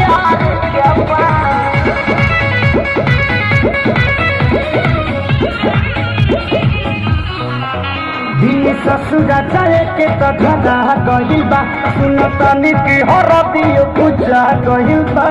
यार के बा। दिल ससुरा जाए के त धरा गइल बा, सुन तनी की हरदियो पूजा गइल बा।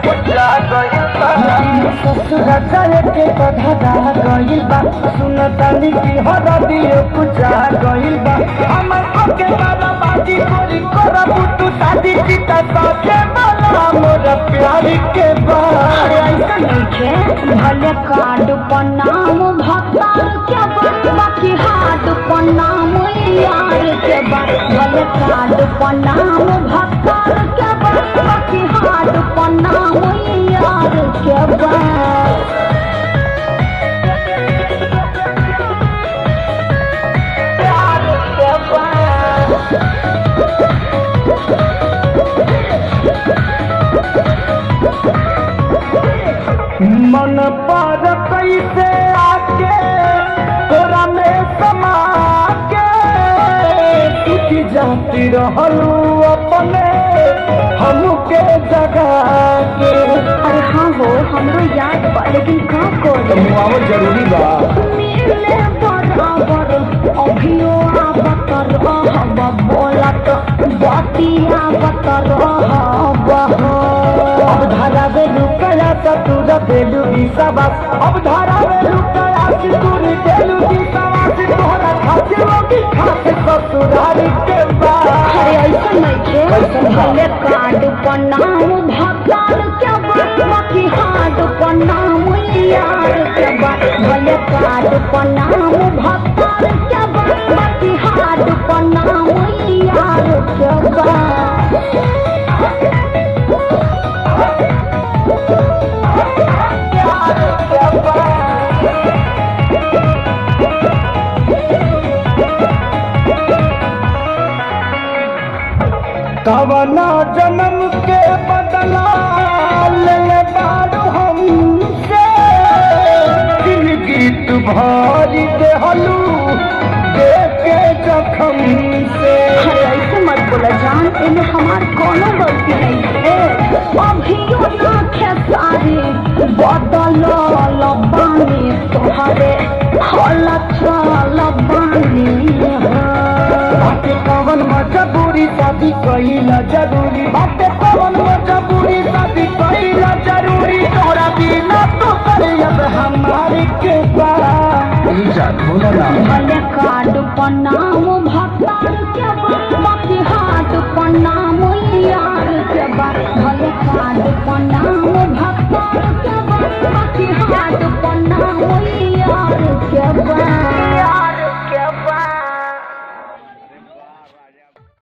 पूजा गइल बा। दिल ससुरा जाए के त धरा गइल बा, सुन तनी की हरदियो पूजा गइल बा। हमर के बाबा बाजी गोरी करबू तू शादी चिता साथे वाला मोर प्यार के बा। अरे ऐसा नइखे, भले कार्ड पर नाम भक्तार के बा, बाकी हार्ड पर नाम यार के बा। भले कार्ड पर नाम भक्तार के बा, बाकी हार्ड पर नाम यार के बा। यार के बा। मन पर कैसे आके तोरा में समा के टूटी जाती रहलू अपने हमके जगा के। अरे हाँ हो, हमरो याद बा, लेकिन का करी। मुआवत जरूरी बा। मिले बराबर अभियो आवत रहब, बोलत बतियावत रहब। अब धारा में लुकया सतुर देलू विश्वास, अब धारा में लुकया सितुर देलू विश्वास, तोहरा खातिर लोगी खातिर ससुरारी के बा। अरे ऐसा नइखे, कैसन बा? भले कार्ड पर नाम भक्तार के बा, बाकी हार्ड पर नाम यार के बा। भले कार्ड पर नाम भक्तार के बा, बाकी हार्ड पर नाम यार के बा। यार के बा। कवना जन्म के बदला ले बारू हमसे, जिंदगी तू भरी देहलू देखे जखम से। अरे ऐसे मत बोला जान, एमे हमार कोनो गलती नहीं है। अभियो ना खेसारी बदल बानी, तोहरे हल चल बानी हो। बाटे कवन मजबूरी शादी कइला जरूरी, बाटे कवन मजबूरी शादी कइला जरूरी, तोरा बिना तो करे अब हमारे के बा। बोला ना। भले कार्ड पर नाम भक्तार के बा, बाकी हार्ड पर नाम यार के बा। भले कार्ड पर नाम भक्तार के बा, बाकी हार्ड